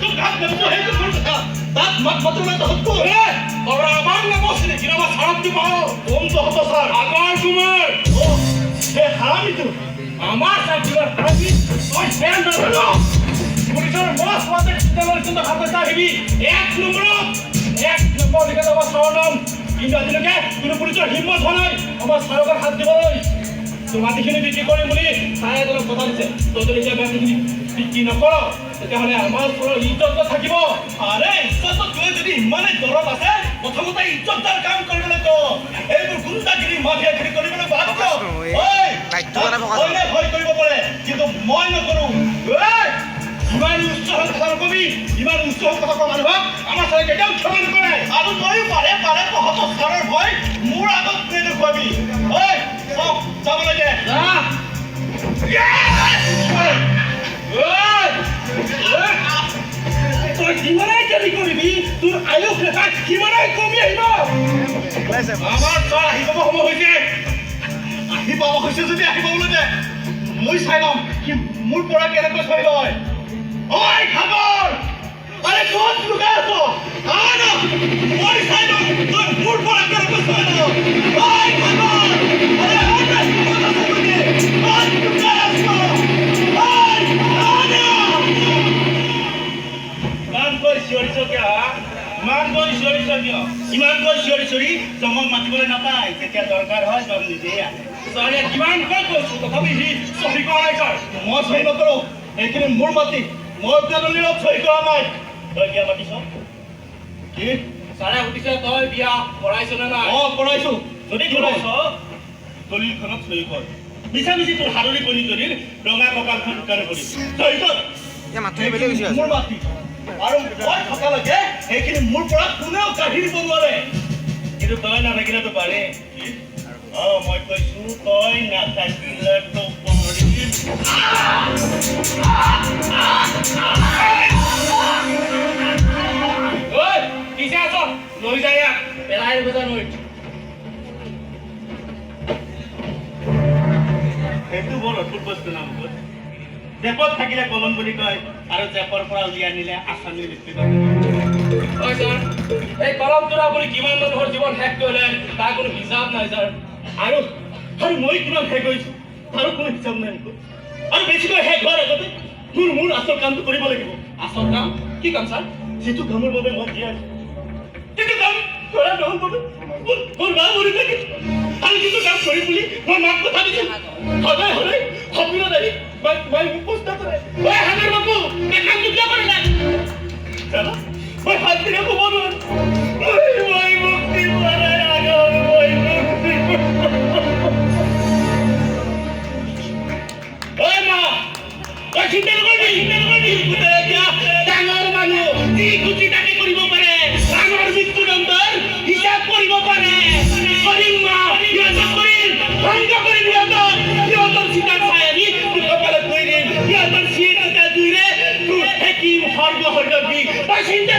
তোক হাত নামিছো সেইটো তোৰ কথা। তাত মাত মাতো নাই তহঁতকো। তোৰা আমাৰ নাম বসলি কিন্তু আমাৰ সাৰাপ পাও। কোন তহঁতৰ ছাৰ? সাগৰ কুমাৰ। অ, সেই হাৰামিটো। আমাৰ স্যাৰ কিমান হাৰামি তই ফেন নাজানো। পুলিচৰ মষ্ট ৱান্টেড কিন্তু হাতত আহিবি এক নম্বৰত, এক নম্বৰ লিখা আমাৰ ছাৰৰ নাম। কিন্তু আজিলৈকে কোনো পুলিচৰ হিম্মত হোৱা নাই আমাৰ ছাৰক হাত দিবলৈ। তোৰ মাটিখিনি বিক্ৰী কৰিম বুলি ছাৰে এজনক কথা দিছে। তই যদি এতিয়া মাটিখিনি বিক্ৰী নকৰ, তেতিয়াহ'লে আমাৰ ছাৰৰ ইজ্জত থাকিব। আৰে, ইজ্জতক লৈ যদি ইমানেই দৰদ আছে, প্ৰথমতে ইজ্জতদাৰ কাম কৰিবলৈ ক। এইবোৰ গুণ্ডাগিৰি মাফিয়াগিৰি কৰিবলৈ বাদ দিয়ক। ঐ, ভয়নে ভয় কৰিব পাৰে, কিন্তু মই নকৰোঁ। ঐ, ইমান উচ্চ কথা নকবি। ইমান উচ্চ কথা কোৱা মানুহক আমাৰ ছাৰে কেতিয়াও ক্ষমা নকৰে। আৰু তয়ো পাৰে পাৰে তহঁতৰ ছাৰৰ ভয় মোৰ আগত নেদেখুৱাবি। ঐ, চব যাবলৈ দে। যা। ঐ, তই যিমানেই দেৰি কৰিবি, তোৰ আয়ুস ৰেখা সিমানেই কমি আহিব। আমাৰ ছাৰ আহি পাব সময় হৈছে। আহি পাব হৈছে যদি আহি পাবলৈ দে। মই চাই ল'ম সি মোৰ পৰা কেনেকৈ চলি লয়। ঐ সাগৰ, আৰে ক'ত লুকাই আছ? আহ না, মই চাই ল'ম তই মোৰ পৰা কেনেকৈ চলি লয়। ঐ সাগৰ, আৰে ক'ত আছ তুমি? ক'ত লুকাই আছ? ঐ, আহ না। ইমানকৈ চিঞৰিছ কিয়, হা? ইমানকৈ চিঞৰিছ কিয়? ইমানকৈ চিঞৰি চিঞৰি জমক মাতিবলৈ নাপায়। যেতিয়া দৰকাৰ হয়, জম নিজেই আহে। ছাৰে কিমানকৈ কৈছো, তথাপি সি চহী কৰা নাই ছাৰ। মই চহী নকৰোঁ। এইখিনি মোৰ মাটি, মই দলিলত চহী কৰা নাই। তই বিয়া পাতিছ? কি? ছাৰে সুধিছে, তই বিয়া কৰাইছ নে নাই? অ, কৰাইছো। যদি কৰাইছ, দলিলখনত চহী কৰ। মিছা মিছি তোৰ সাদৰী কণীজনীৰ ৰঙা কপালখন শুকান কৰিবি। চহী কৰ। মোৰ মাটি আৰু মই থকালৈকে সেইখিনি মোৰ পৰা কোনেও কাঢ়ি দিব নোৱাৰে। কিন্তু তই নাথাকিলেতো পাৰে। অ, মই কৈছো, তই নাথাকিলেতো পাৰিম। ঐ, কি চাই আছ? লৈ যায় ইয়াক, পেলাই দিব যা নৈত। সেইটো বৰ অদ্ভুত বস্তু না মুখত। জেপত থাকিলে কলম বুলি কয় আৰু জেপৰ পৰা উলিয়াই আনিলে আচামী মৃত্যু। হয় ছাৰ, এই কলমটোৰ আপুনি কিমান মানুহৰ জীৱন শেষ কৰিলে তাৰ কোনো হিচাপ নাই ছাৰ। আৰু আৰু মই কিমান শেষ হৈছো, তাৰো কোনো হিচাপ নাই মুখত। আৰু বেছিকৈ শেষ হোৱাৰ আগতে মোৰ মোৰ আচল কামটো কৰিব লাগিব। আচল কাম? কি কাম ছাৰ? যিটো কামৰ বাবে মই জীয়াই আছো, যিটো কাম কৰা নহ'ল বাবে মোৰ মা মৰি থাকিল, আৰু যিটো কাম কৰিম বুলি মই মাক কথা দিছিল, সদায় সদায় সপোনত আহি মাই মোক প্ৰশ্ন কৰে, ঐ সাগৰ বাপু, এই কামটো কিয় কৰিলা? জানা, মই শান্তিৰে ক'ব নোৱাৰো। মই মুক্তি পোৱা নাই আগৰ, মই মুক্তি। ঐ মা, তই চিন্তা নকৰিবি, চিন্তা নকৰিবি। গোটেই এতিয়া ডাঙৰ মানুহ, যি খুচি তাকে কৰিব পাৰে। ডাঙৰ মৃত্যুদণ্ডৰ হিচাপ কৰিব পাৰে। কৰিম মা, সিহঁতক কৰিম, ভংগ কৰিম সিহঁতক। সিহঁতৰ চিতাৰ ছাই আনি তোৰ কপালত থৈ দিম। সিহঁতৰ চিতাৰ জুইৰে তোৰ সেকিম সৰ্বশৰীৰত বিষ। তই চিন্তা